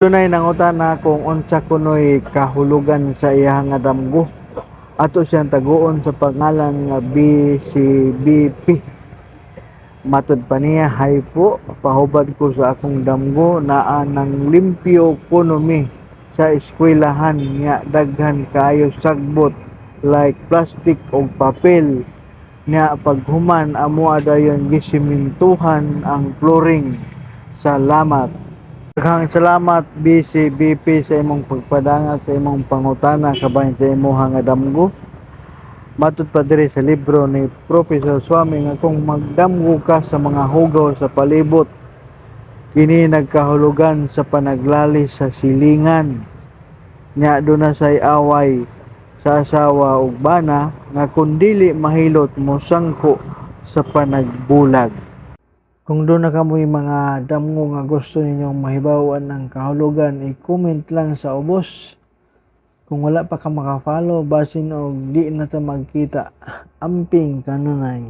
Dunay nangutana kung unsa kuno'y kahulugan sa iyang nga damgo. Ato siyang taguon sa pangalan nga BCBP. Matod pa niya, "Hi po, pahubad ko sa akong damgo, naa nang limpyo kuno mi sa eskwelahan nga daghan kaayo sagbot like plastic ug papel nya paghuman amoa dayon gisimentohan ang flooring. Salamat." Daghang salamat, BCBP, sa imong pagpadangag sa imong pangutana kabahin sa imuha nga damgo. Matod pa diri sa libro ni Professor Swami nga kung magdamgo ka sa mga hugaw sa palibot, kini nagkahulugan sa panaglalis sa silingan. Nya duna say away sa asawa ug bana nga kun dili mahilot mosangko sa panagbulag. Kung duna kamoy mga damgo nga gusto ninyong mahibaw-an ang kahulugan, i-comment lang sa ubos. Kung wala pa ka maka-follow, basin og di na ta magkita. Amping kanunay.